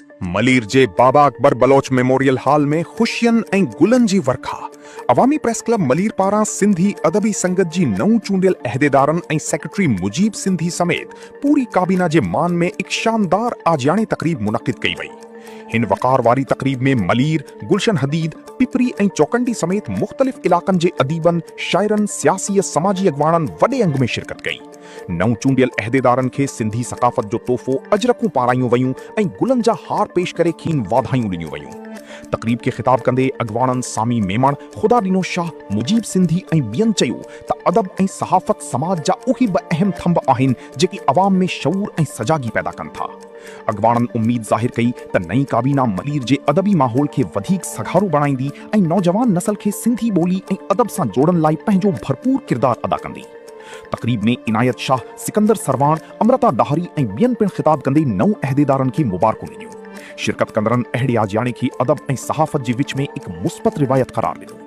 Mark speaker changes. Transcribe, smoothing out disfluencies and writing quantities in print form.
Speaker 1: ملير جي بابا Akbar Baloch memorial hall ۾ خوشين ۽ گلن جي ورکا، عوامي پريس ڪلب ملير پاران سنڌي ادبي سنگت جي نئون چونڊيل عهديدارن ۽ سيڪريٽري مجيب سنڌي سميت پوري ڪابينا جي مان ۾ هڪ شاندار آجياڻي تقريب منعقد ڪئي وئي. هن وقار واري تقريب ۾ ملير، گلشن حديد، پپري ۽ چوڪنڊي سميت مختلف علائقن جي اديبن، شاعرن، سياسي ۽ سماجي اڳواڻن وڏي انگ ۾ شرڪت ڪئي. نئون چونڊيل عهديدارن کي سنڌي ثقافت جو تحفو اجرڪون پارايون ويون ۽ گلن جا هار پيش ڪري کين واڌايون ڏنيون ويون. تقريب کي خطاب ڪندي اڳواڻن سامي ميمڻ، خدا ڏنو شاهه، مجيب سنڌي ۽ ٻين چيو ته ادب ۽ صحافت سماج جا اهي ٻه اهم ٿنڀ آهن جيڪي عوام ۾ شعور ۽ سجاڳي پيدا ڪن ٿا. اڳواڻن اميد ظاهر ڪئي ته نئين ڪابينا ملير جي ادبي ماحول کي وڌيڪ سگهارو بڻائيندي ۽ نوجوان نسل کي سنڌي ٻولي ۽ ادب سان جوڙڻ لاء پنهنجو ڀرپور ڪردار ادا ڪندي. تقريب ۾ عنايت شاهه، سڪندر سرواڻ، امرتا ڏاهري ۽ ٻين پڻ خطاب ڪندي نئون عهديدارن کي مبارڪون ڏنيون. شرڪت ڪندڙن اهڙي آجياڻي کي ادب ۽ صحافت جي وچ ۾ هڪ مثبت روايت قرار ڏنو.